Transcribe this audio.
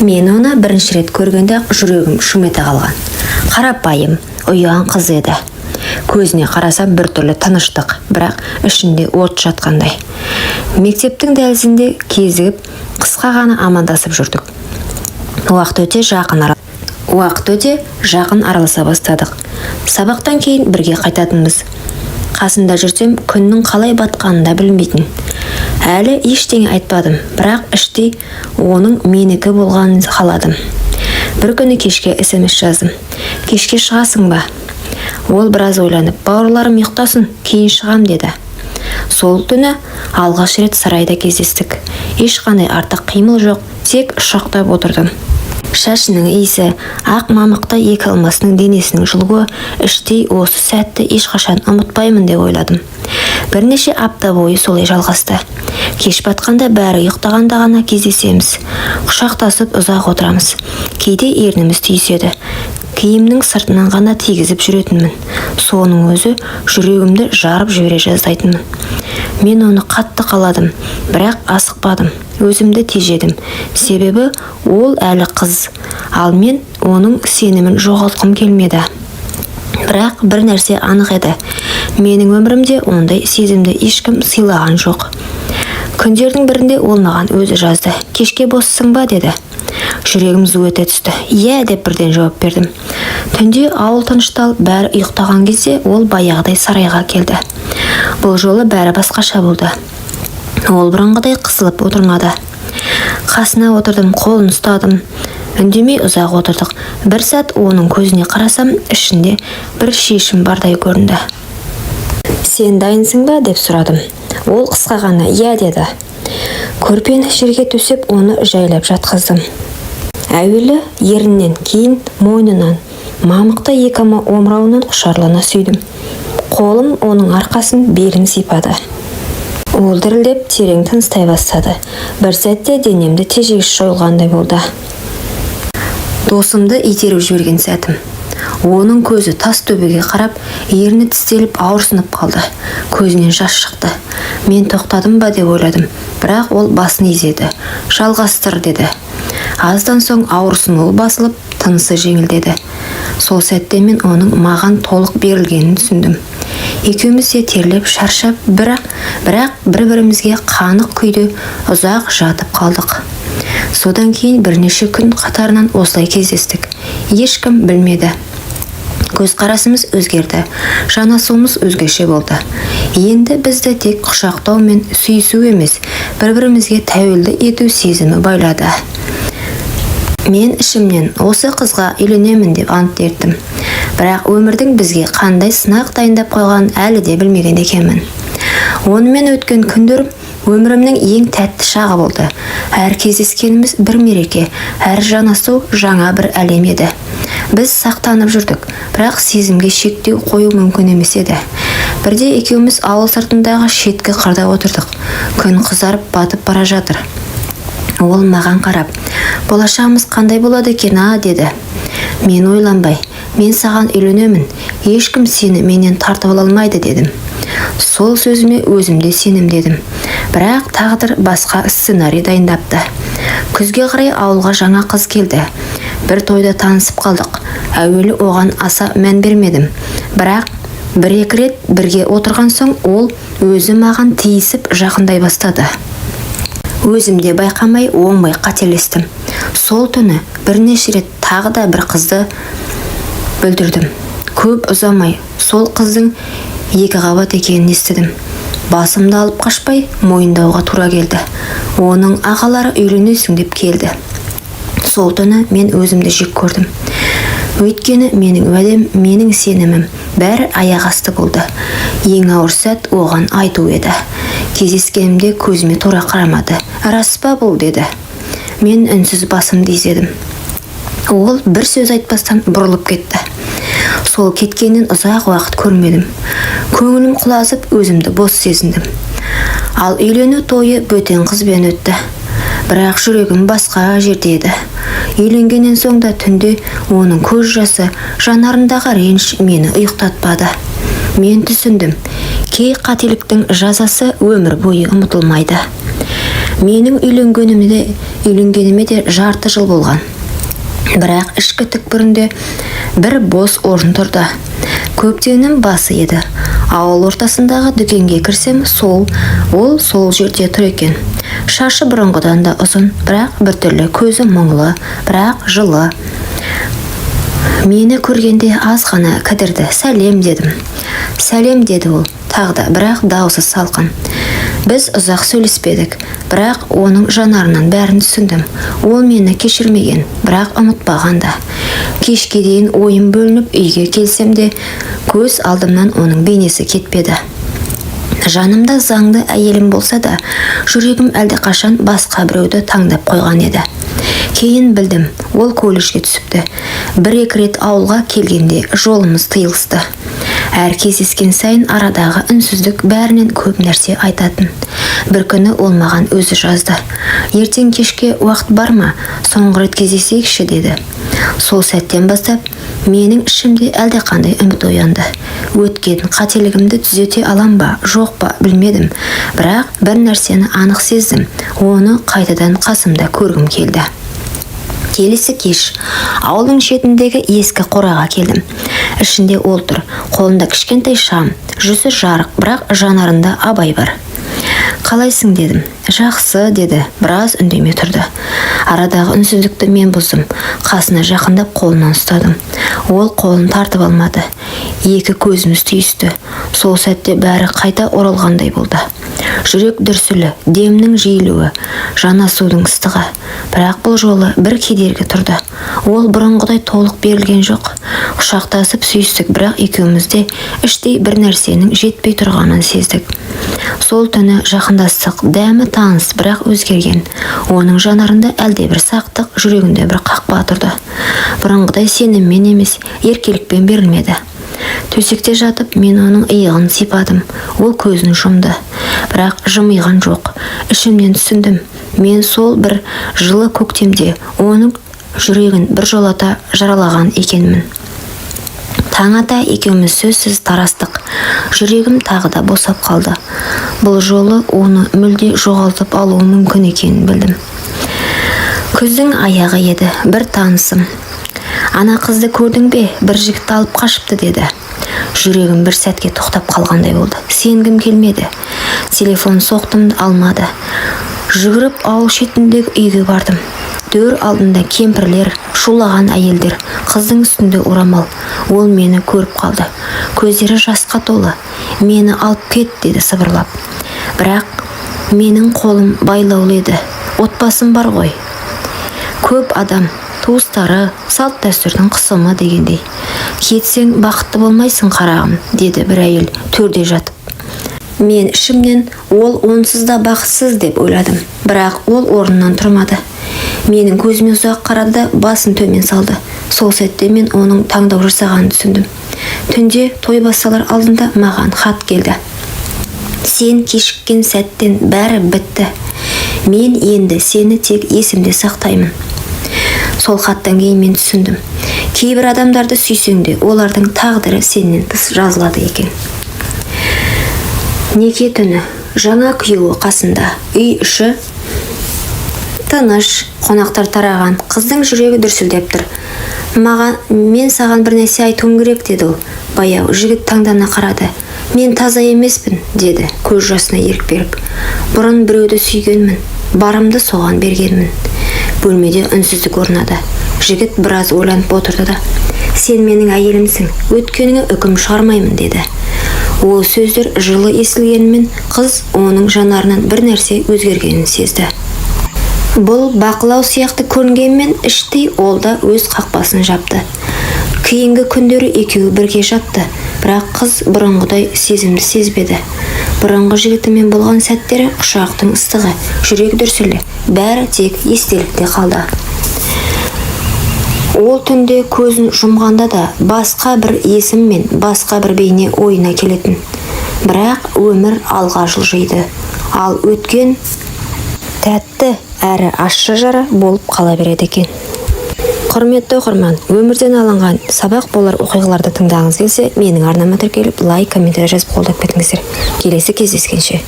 Мен оны бірінші рет көргенде-ақ жүрегім шым ете қалған. Қарапайым, ұяң қыз еді. Көзіне қарасам, біртүрлі тыныштық, бірақ ішінде от жатқандай. Мектептің дәлізінде кезігіп, қысқа ғана амандасып жүрдік. Уақыт өте жақын араласа бастадық. Сабақтан кейін бірге қайтатынбыз. Қасында жүрсем, күннің қалай батқанын да білмейтін. Әлі ештеңе айтпадым, бірақ іштей оның менікі болғанын қаладым. Бір күні кешке СМС жаздым: «Кешке шығасың ба?» Ол біраз ойланып, «Бауырларым ұйықтасын, кейін шығам», – деді. Сол түні алғаш рет сарайда кездестік. Ешқандай артық қимыл жоқ, тек құшақтап отырдым. Шашының иісі, ақ мамықтай екі алмасының денесінің жылуы. Іштей осы сәтті ешқашан ұмытпаймын деп ойладым. Бірнеше апта бойы солай жалғасты. Кеш батқанда, бәрі ұйықтағанда ғана кездесеміз. Құшақтасып ұзақ отырамыз. Кейде ерніміз түйіседі. Киімнің сыртынан ғана тигізіп жүретінмін, соның өзі жүрегімді жарып жібере жаздайтынмын. Мен оны қатты қаладым, бірақ асықпадым, өзімді тежедім. Себебі ол әлі қыз, ал мен оның сенімін жоғалтқым келмеді. Бірақ бір нәрсе анық еді: менің өмірімде ондай сезімді ешкім сыйлаған жоқ. Күндердің бірінде ол маған өзі жазды. «Кешке боссың ба?» – деді. Жүрегім зу ете түсті. «Иә», – деп бірден жауап бердім. Түнде, ауыл тынышталып, бәрі ұйықтаған кезде, ол баяғыдай сарайға келді. Бұл жолы бәрі басқаша болды. Ол бұрынғыдай қысылып отырмады. Қасына отырдым, қолын ұстадым. Үндемей ұзақ отырдық. Бір сәт оның көзіне қарасам, ішінде бір шешім бардай көрінді. «Сен дайынсың ба?» – деп сұрадым. Ол қысқа ғана «Иә» деді. Көрпені жерге төсеп, оны жайлап жатқыздым. Әуелі ернінен, кейін мойнынан, мамықтай екі омырауынан құшарлана сүйдім. Қолым оның арқасын, белін сипады. Ол дірілдеп, терең тыныстай бастады. Бір сәтте денемді тежегіш жойылғандай болды. Досымды итеріп жіберген сәтім, оның көзі тас төбеге қарап, ерні тістеліп, ауырсынып қалды. Көзінен жас шықты. Мен тоқтадым ба деп ойладым, бірақ ол басын изеді. «Жалғастыр», – деді. Аздан соң ауырсынуы басылып, тынысы жеңілдеді. Сол сәтте мен оның маған толық берілгенін түсіндім. Екеуміз де терлеп, шаршап, бірақ бір бірімізге қанық күйде ұзақ жатып қалдық. Содан кейін бірнеше күн қатарынан осылай кездестік. Ешкім білмеді. Көзқарасымыз өзгерді, жанасуымыз өзгеше болды. Енді бізді тек құшақтау мен сүйісу емес, бір бірімізге тәуелді ету сезімі байлады. Мен ішімнен осы қызға үйленемін деп ант еттім, бірақ өмірдің бізге қандай сынақ дайындап қойғанын әлі де білмеген екенмін. Онымен өткен күндерім өмірімнің ең тәтті шағы болды. Әр кездескеніміз бір мереке, әр жанасу жаңа бір әлем еді. Біз сақтанып жүрдік, бірақ сезімге шектеу қою мүмкін емес еді. Бірде екеуміз ауыл сыртындағы шеткі қырда отырдық. Күн қызарып, батып бара жатыр. Ол маған қарап: «Болашағымыз қандай болады екен, а?» – деді. Мен ойланбай: «Мен саған үйленемін, ешкім сені менен тартып ала алмайды», – дедім. Сол сөзіме өзім де сенімді едім, бірақ тағдыр басқа сценарий дайындапты. Күзге қарай ауылға жаңа қыз келді. Бір тойда танысып қалдық. Әуелі оған аса мән бермедім, бірақ бір екі рет бірге отырған соң, ол өзі маған тиісіп, жақындай бастады. Өзім де байқамай, оңбай қателестім. Сол түні бірнеше рет тағы да бір қызды бүлдірдім. Көп ұзамай сол қыздың екі қабат екенін естідім. Басымды алып қашпай мойындауға тура келді. Оның ағалары үйленесің деп келді. Сол түні мен өзімді жек көрдім, өйткені менің уәдем, менің сенімім, бәрі аяқ асты болды. Ең ауыр сәт оған айту еді. Кездескенімде көзіме тура қарамады. «Рас па бұл?» – деді. Мен үнсіз басымды изедім. Ол бір сөз айтпастан бұрылып кетті. Сол кеткеннен ұзақ уақыт көрмедім. Көңілім құлазып, өзімді бос сезіндім. Ал үйлену тойы бөтен қызбен өтті, бірақ жүрегім басқа жерде еді. Үйленгеннен соң да түнде оның көз жасы, жанарындағы реніш мені ұйықтатпады. Мен түсіндім: кей қателіктің жазасы өмір бойы ұмытылмайды. Менің үйленгеніме де жарты жыл болған. Бірақ ішкі түкпірінде бір бос орын тұрды. Көктемнің басы еді. Ауыл ортасындағы дүкенге кірсем, ол сол жерде тұр екен. Шашы бұрынғыдан да ұзын, бірақ біртүрлі, көзі мұңлы, бірақ жылы. Мені көргенде аз ғана кідірді. «Сәлем», – дедім. «Сәлем», – деді ол тағы да, бірақ даусы салқын. Біз ұзақ сөйлеспедік, бірақ оның жанарынан бәрін түсіндім. Ол мені кешірмеген, бірақ ұмытпаған да. Кешке дейін ойым бөлініп, үйге келсем де, көз алдымнан оның бейнесі кетпеді. Жанымда заңды әйелім болса да, жүрегім әлдеқашан басқа біреуді таңдап қойған еді. Кейін білдім, ол колледжге түсіпті. Бір-екі рет ауылға келгенде жолымыз тиылысты. Әр кездескен сайын арадағы үнсіздік бәрінен көп нәрсе айтатын. Бір күні ол маған өзі жазды: «Ертең кешке уақыт бар ма? Соңғы рет кездесейікші», – деді. Сол сәттен бастап менің ішімде әлдеқандай үміт оянды. Өткен қателігімді түзете алам ба, жоқ па, білмедім, бірақ бір нәрсені анық сездім: оны қайтадан қасымда көргім келді. Келесі кеш ауылдың шетіндегі ескі қораға келдім. Ішінде ол тұр, қолында кішкентай шам, жүзі жарық, бірақ жанарында абай бар. «Қалайсың?» – дедім. «Жақсы», – деді. Біраз үндемей тұрды. Арадағы үнсіздікті мен бұздым. Қасына жақындап, қолынан ұстадым. Ол қолын тартып алмады. Екі көзіміз түйісті. Сол сәтте бәрі қайта оралғандай болды: жүрек дүрсілі, демнің жиілуі, жанасудың ыстығы. Бірақ бұл жолы бір кедергі тұрды: ол бұрынғыдай толық берілген жоқ. Құшақтасып сүйістік, бірақ екеуміз де іштей бір нәрсенің жетпей тұрғанын сездік. Сол түні жақындастық дәмі таныс, бірақ өзгерген. Оның жанарында әлдебір сақтық, жүрегінде бір қақпа тұрды. Бұрынғыдай сеніммен емес, еркелікпен берілмеді. Төсекте жатып мен оның иығын сипадым. Ол көзін жұмды, бірақ жымиған жоқ. Ішімнен түсіндім: мен сол бір жылы көктемде оның жүрегін біржолата жаралаған екенмін. Таң ата екеуміз сөзсіз тарастық. Жүрегім тағы да босап қалды. Бұл жолы оны мүлде жоғалтып алуым мүмкін екенін білдім. Күздің аяғы еді. Бір танысым: «Ана қызды көрдің бе? Бір жігітті алып қашыпты», – деді. Жүрегім бір сәтке тоқтап қалғандай болды. Сенгім келмеді. Телефон соқтым, алмады. Жүгіріп ауыл шетіндегі үйге бардым. Төр алдында кемпірлер, шулаған әйелдер, қыздың үстінде орамал. Ол мені көріп қалды. Көздері жасқа толы. «Мені алып кет», – деді сыбырлап. Бірақ менің қолым байлаулы еді. Отбасым бар ғой, көп адам, туыстары, салт дәстүрдің қысымы дегендей. «Кетсең, бақытты болмайсың, қарағым», – деді бір әйел төрде жатып. Мен ішімнен «Ол онсыз да бақытсыз» деп ойладым. Бірақ ол орнынан тұрмады. Менің көзіме ұзақ қарады да, басын төмен салды. Сол сәтте мен оның таңдау жасағанын түсіндім. Түнде, той басталар алдында маған хат келді: «Сен кешіккен сәттен бәрі бітті. Мен енді сені тек есімде сақтаймын». Сол хаттан кейін мен түсіндім: кейбір адамдарды сүйсең де, олардың тағдыры сенен тыс жазылады екен. Неке түні. Жаңа күйеуі қасында. Үй іші тыныш, қонақтар тараған. Қыздың жүрегі дүрсілдеп тұр. «Маған, мен саған бір нәрсе айтуым керек», – деді ол баяу. Жігіт таңдана қарады. «Мен таза емеспін», – деді көз жасына ерік беріп. «Бұрын біреуді сүйгенмін, барымды соған бергенмін». Бөлмеде үнсіздік орнады. Жігіт біраз ойланып отырды да: «Сен менің әйелімсің, өткеніңе үкім шығармаймын», – деді. Ол сөздер жылы естілгенімен, қыз оның жанарынан бір нәрсе өзгергенін сезді. Бұл бақылау сияқты көрінгенмен, іштей ол да өз қақпасын жапты. Кейінгі күндері екеуі бірге жатты, бірақ қыз бұрынғыдай сезімді сезбеді. Бұрынғы жігітімен болған сәттері, құшақтың ыстығы, жүрек дүрсілі – бәрі тек естелікте қалды. Ол түнде көзін жұмғанда да басқа бір есім мен басқа бір бейне ойына келетін. Бірақ өмір алға жылжиды, ал өткен тәтті әрі ащы жара болып қала береді екен. Құрметті оқырман, өмірден алынған сабақ болар оқиғаларды тыңдағыңыз келсе, менің арнама тіркеліп, лайк, комментарий жазып, қолдап кетіңіздер. Келесі кездескенше!